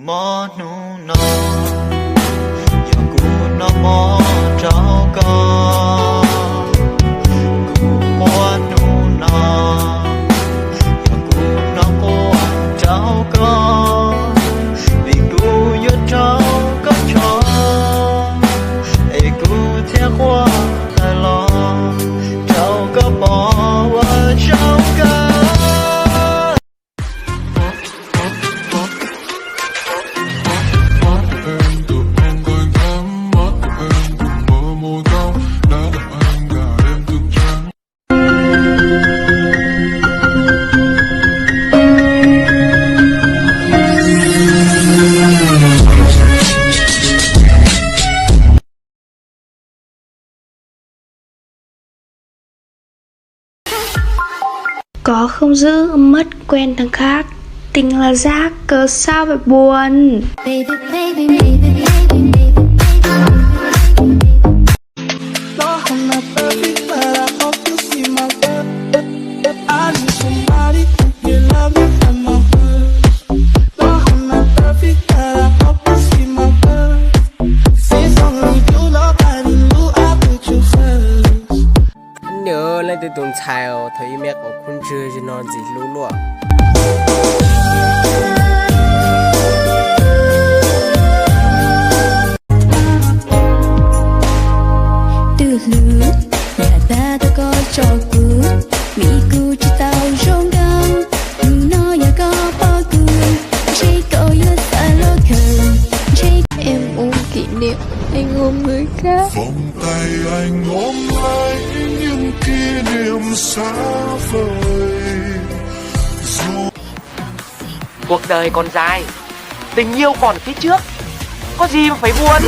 Mob hnub no, yog kuv noj mov rau koj. Kuv quaj hnub no, yog kuv noj quaj rau koj. Vim kuv yuav rau koj chov, es kuv thiaj quaj tawm los rau koj pom ua zaum kawg. Có không giữ, mất quen thằng khác. Tình là rác, cớ sao phải buồn. Nws leej twg tus ntxhais thaum ib me qhov kub ntswg no ntxim hlub luaj. Twb hlub, yam tab tom koj tso kuv, vim kuv tsis tau zoo nkauj. Hnub no yog koj pom kuv, ntshe koj yuav xav los khaws, ntshe. Em ôn kỷ niệm anh ôm người khác. Vòng tay anh ôm lấy những kỷ niệm xa vời. Dù Cuộc đời còn dài, tình yêu còn phía trước, có gì mà phải buồn.